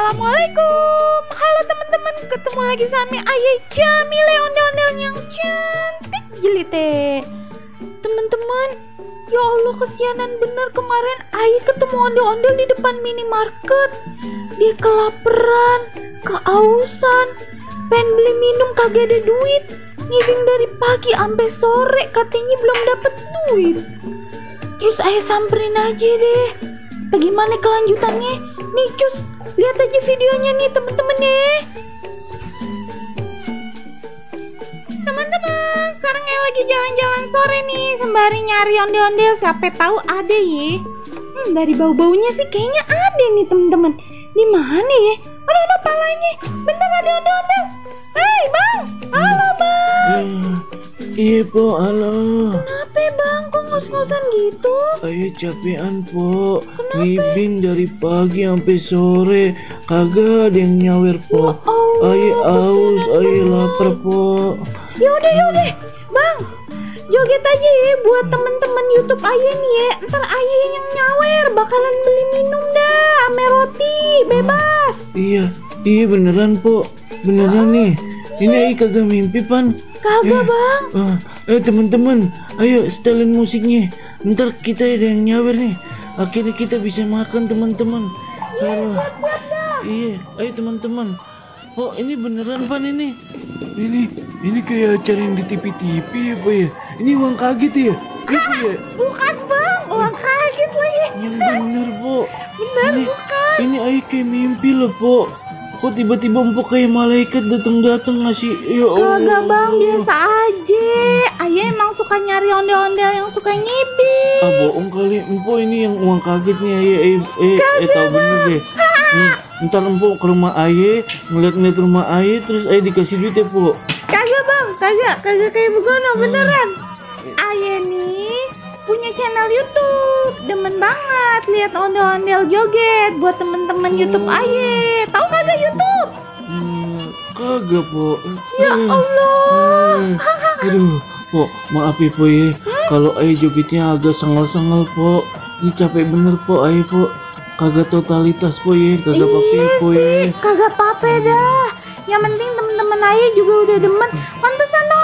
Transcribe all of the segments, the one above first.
Assalamualaikum. Halo teman-teman, ketemu lagi sama Ayah Jamile, ondel-ondel yang cantik jelite. Teman-teman, ya Allah kesianan bener, kemarin Ayah ketemu ondel-ondel di depan minimarket. Dia kelaparan, keausan, pengen beli minum kagak ada duit. Ngibing dari pagi sampai sore, katanya belum dapet duit. Terus Ayah samperin aja deh. Bagaimana kelanjutannya? Nih cus, lihat aja videonya nih temen-temen nih. Teman-teman, sekarang Ayah lagi jalan-jalan sore nih, sembari nyari ondel-ondel, siapa tahu ada ya. Dari bau-baunya sih kayaknya ada nih temen-temen. Di mana ya? Ada palanya. Bener ada ondel-ondel. Hei bang, halo bang. Iya po, halo. Kenapa bang, kok ngos-ngosan gitu? Ayah capean po. Ngibing dari pagi sampai sore, kagak ada yang nyawer po. Ayah aus, ayah lapar po. Yaudah, bang, joget aja ya buat temen-temen YouTube Ayah nih ya. Ntar Ayah yang nyawer, bakalan beli minum dah, ame roti, bebas. Iya beneran po, beneran nih. Ini ayah kagak mimpi pan. Kagak bang. Teman-teman, ayo setelin musiknya. Ntar kita ada yang nyawer nih. Akhirnya kita bisa makan teman-teman. Iya, siap-siap dah. Iya, ayo teman-teman. Oh ini beneran pan ini. Ini kayak acara yang di TV-TV ya pak ya. Ini uang kaget ya? Iya pak ya? Bukan bang, uang kaget lagi. Yang bener po. Bener bukan. Ini ayah kayak mimpi loh po. Kok tiba-tiba empok kayak malaikat datang ngasih. Ya Allah. Kagak bang, biasa aja. Ayah emang suka nyari ondel-ondel yang suka ngibing. Bohong kali, empok ini yang uang kaget nih ayah. Tahu bener deh. Ntar empok ke rumah ayah, ngeliat rumah ayah, terus ayah dikasih duit ya po. Kagak bang, kagak kayak begono, beneran. Ayah nih punya channel YouTube, demen banget lihat ondel-ondel joget buat temen-temen YouTube Ayah. Tahu kagak YouTube? Kagak po. Ya Allah. Aduh, po, maaf ya po ya. Kalau ayah jogetnya agak sengal-sengal po. Ini capek bener po ayah po. Kagak totalitas po ya, kagak pakai po ya. Kagak apa-apa dah. Yang penting temen-temen Ayah juga udah demen. Pantesan no,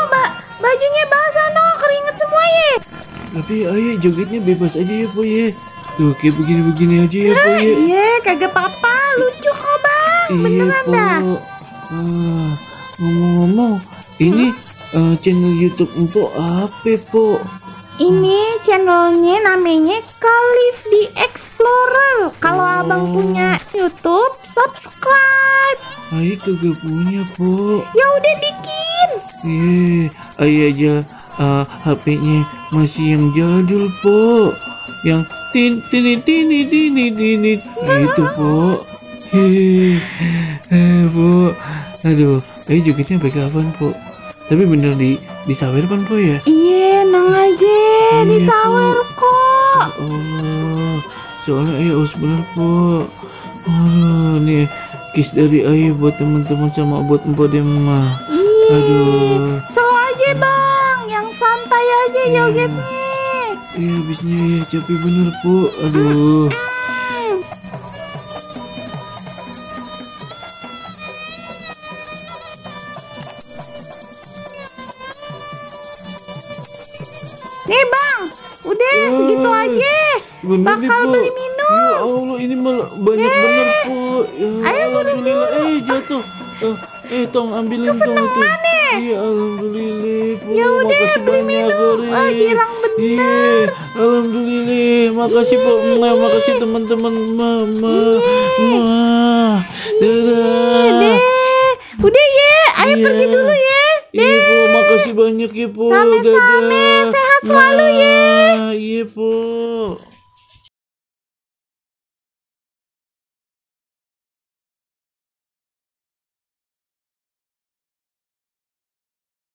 bajunya basah no, keringet semua ya. Tapi ayah jogetnya bebas aja ya po ya. Tuh kayak begini-begini aja ya po ya. Iya, kagak apa-apa, lucu kok bang. Beneran dah. Ngomong-ngomong, ini channel YouTube empok apa po? Ini channelnya namanya Khalif the Explorer. Kalau abang punya YouTube, subscribe. Ayah kagak punya po. Ya udah bikin. Ayah aja HP-nya masih yang jadul po, yang tin itu po. Po, aduh, ayah jogetnya pakai apaan po? Tapi bener disawer pan po ya? Iya, nang aja, disawer kok. Allah, soalnya ayah aus bener po. Nih kiss dari ayah buat teman-teman sama buat empok deh mah. Aduh. Slow aja bang, yang santai aja jogetnya. Iya, habisnya ya capek bener po. Aduh. Nih bang, udah segitu aja. Bakal beli minum. Ya Allah, ini malah banyak bener po. Ya, Ayo alhamdulillah. Jatuh. Tong ambilin tong itu. Iya, alhamdulillah po. Ya udah, makasih beli banyak minum. Girang bener. Iya, alhamdulillah. Makasih po. Makasih teman-teman mama. Dadah. Udah ya, ayo pergi dulu ya. Iya po, makasih banyak ya po. Sama-sama, sehat selalu ya. Iya po.